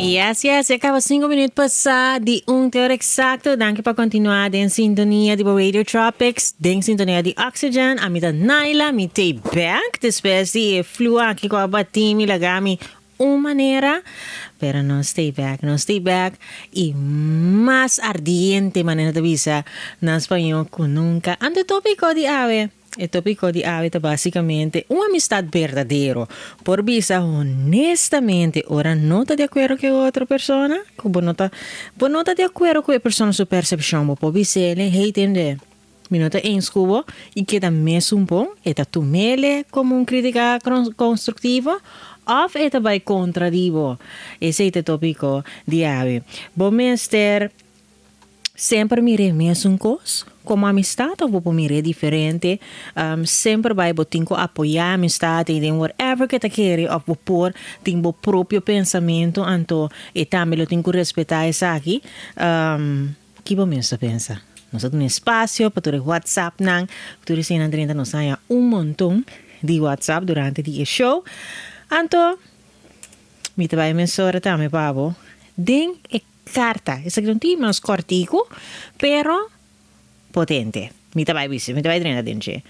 Yes, yes, e caba 5 minuut pasa di un te ora exacto. Danki pa continua den sintonia di bo Radio Tropics, den sintonia di Oxygen. Ami ta Naila, mi t'ey back despues di e flu aki cu a bati mi laga mi un manera. Pero nos t'ey back, nos t'ey back y mas ardiente manera ta bisa na spañol cu nunca. Anto e topico di awe. E tópiko di awe ta básikamente un amistat berdadero. Por bisa honestamente ora no ta di akuerdo ku e otro persona, ku bo no ta bo no ta di akuerdo ku e persona su persepshon, bo por bis'el, hey tende, mi no ta eens ku bo i keda mesun bon, e ta tum'el komo un krítika konstruktivo òf e ta bai kontra di bo. Esei ta e tópiko di awe. Bo mester. Semper mir'é mesun kos komo amistat òf bo por mir'é diferente? Semper bai bo tin ku apoyá amistat ei den whatever ku e ta kere òf bo por tin bo propio pensamentu anto e tambe lo tin ku respetá esaki? Ki bo mes ta pensa? Nos a duna espasio pa tur e whatsappnan ku tur eseinan drenta nos haña un monton di whatsapp durante di e show anto mi ta bai mesora tambe pa bo den e Karta. Esaki ta un tiki mas kòrtiku, pero potente. Mi ta bai bisa, mi ta bai drenta den dje.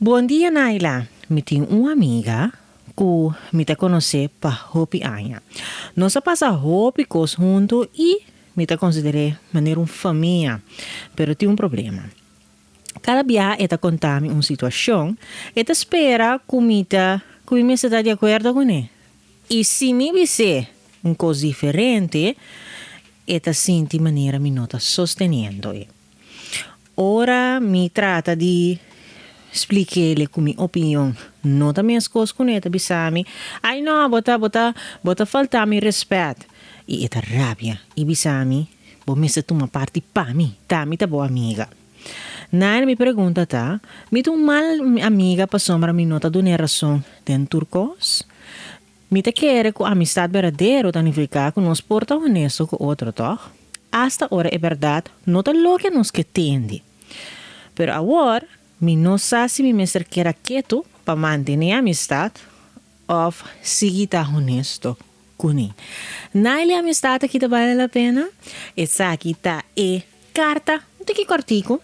Bon dia Naila, mi tin un amiga ku mi ta konosé pa hopi aña. Nos a pasa hopi kos huntu i mi ta konsider'é manera un famia, pero tin un problema. Kada biaha e ta konta mi un situashon, e ta spera ku mi ta ku mi mester ta di akuerdo kuné. I si mi bis'é un kos diferente, e ta sinti manera mi no ta sosteniendo e. Ora mi trata di splik'ele ku mi opinion no ta meskos kuné, e ta bisa mi, Ai no, bo ta, bo ta, bo ta falta mi rèspèt. I e ta rabia i bisa mi, Bo mester tuma parti pa mi, ta mi ta bo amiga. Nair mi pregunta ta, mi ta un mal amiga pasobra mi no ta dun'é rason den tur kos? Mi ta kere ku amistat berdadero ta nifiká ku nos por ta honesto ku otro, tòg? Asta ora e bèrdat no ta loke nos ke tende. Pero awor, mi no sa si mi mester keda ketu pa mantené amistat òf sigui ta honesto kuné. Nail e amistat aki ta bale la pena? Esaki ta e Karta, un tiki kòrtiku,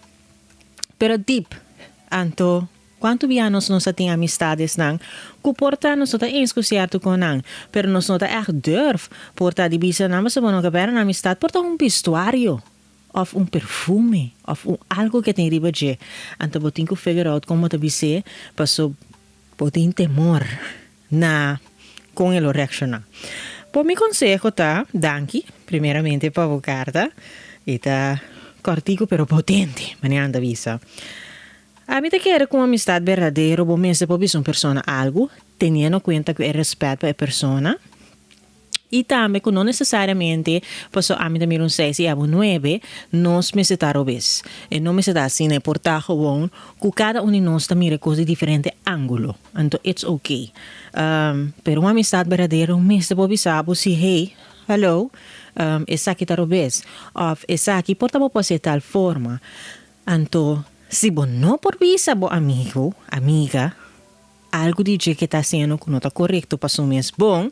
pero dip. Anto, kuantu bia nos no sa tin amistadesnan ku por ta nos no ta eens ku sierto ku nan, pero nos no ta ègt durf por ta di bisa nan pasobra bo no ke pèrdè nan amistat. Por ta un bistuario òf un perfume òf un algu ke tin riba dje. Anto bo tin ku figure out kon bo ta bis'é paso bo tin temor na kon e lo reakshoná. Bo mi konseho ta, danki primeramente pa bo karta, e ta kòrtiku pero potente, manera nan ta bisa. Ami ta kere ku un amistat berdadero bo mester por bisa un persona algu, teniendo kuenta ku e rèspèt pa e persona, I tambe ku no nesesariamente paso ami ta mira un seis i abo nuebe, nos mester ta robes. E no mester ta asina, e por ta gewoon ku kada un di nos ta mira e kos di diferente ángulo. Anto it's ok. Pero un amistat berdadero mester por bisa bo si hey, hallo, esaki ta robes òf esaki por ta bo por hasi tal forma. Anto si bo no por bisa bo amigu, amiga, Algu di dje ke ta hasiendo ku no ta korekto pa su mes bon,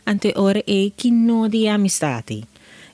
anto e ora ei ki no di e amistat ei.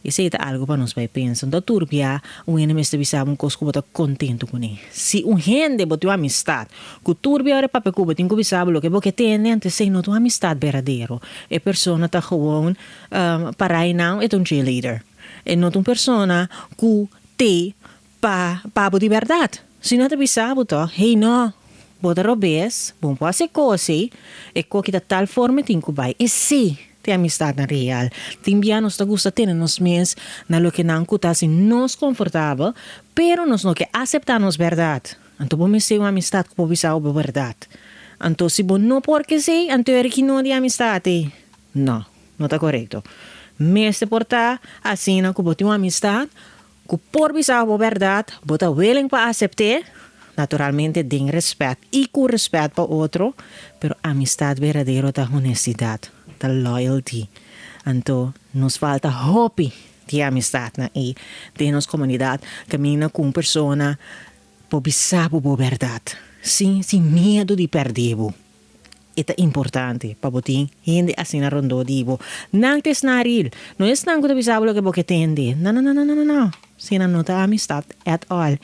Esei ta algu pa nos bai pensa. No ta tur bia un hende mester bisa bo un kos ku bo ta kontentu kuné. Si un hende bo tin un amistat ku tur bia ora e papia ku bo tin ku bisa bo loke bo ke tende, anto esei no ta un amistat berdadero. E persona ta gewoon pa right now e ta un cheerleader. E no ta un persona ku t'ei Pa pa bo di bèrdat. Si no ta bisa bo tòg, hey no, bo ta robes, bo no por hasi e kos ei, e koki ta tal forma e tin ku bai. Esei ta e amistatnan real. Tin bia nos ta gusta tene nos mes na loke nan ku ta hasi nos konfortabel, pero nos no ke aseptá nos bèrdat. Anto bo mester un amistat ku por bisa bo bo bèrdat. Anto si bo no por ke esei, anto e riki no di amistat ei. No, no ta korekto. Mester por ta asina ku bo tin un amistat Ku por bisa bo bèrdat, bo ta willing pa asept'é, naturalmente den rèspèt i ku rèspèt pa otro, pero amistat berdadero ta honestidat, ta loyalty. Anto nos falta hopi di e amistatnan ei den nos komunidat kaminda ku un persona por bisa bo bo bèrdat sin sin miedu di pèrdè bo. E ta importante pa bo tin hende asina rondó di bo. Nan ta esnan ril. No esnan ku ta bisa bo loke bo ke tende. No, no, no, no, no, no. Esnan no ta amistat at all.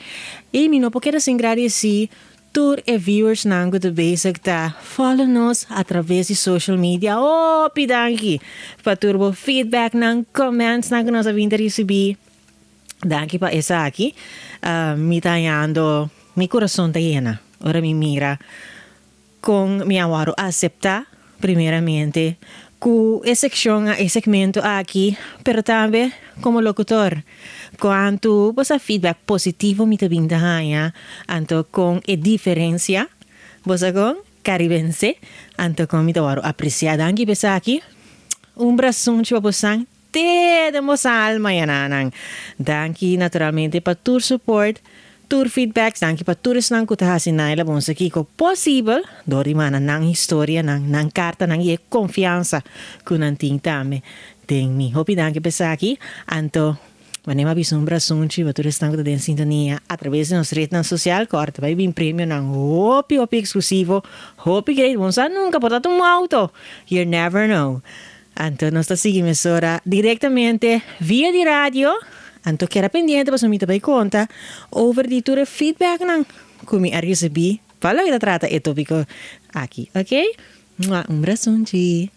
I mi no por keda sin gradisí tur e viewersnan ku ta bezig ta follow nos atraves di social media. Hopi danki pa tur bo feedbacknan, commentsnan ku nos a bin ta risibí. Danki pa esaki. Mi ta hañando mi kurason ta yena ora mi mira Kon mi a wòrdu aseptá, primeramente, ku e sekshon, e segmento aki, pero tambe komo lokutor. Kuantu bo sa feedback positivo mi ta bin ta haña, anto kon e diferensia, bo sa kon, karibense, anto kon mi ta wòrdu apresiá. Danki pa esaki. Un brasunchi pa bosan Te den boso alma yananan. Danki naturalmente pa tur support, tur feedbacks, danki pa tur esnan ku ta hasi Naila Bonsa Kiko posibel dor di manda nan historianan, nan kartanan i e konfiansa ku nan tin tambe den mi. Hopi danki pa esaki. Anto wanneer mi a bisa un brasunchi pa tur esnan ku ta den sintonia atraves di nos retnan sosial ku ora ta bai bin premionan hopi hopi eksklusivo, hopi great, bo no sa nunka por ta ta un auto, you never know. Anto nos ta sigui mesora directamente via di radio. Anto keda pendiente pasobra mi ta bay conta over di tur e feedbacknan cu mi a ricibi pa loke ta trata e topico aki. Ok? Mua, un brasunchi.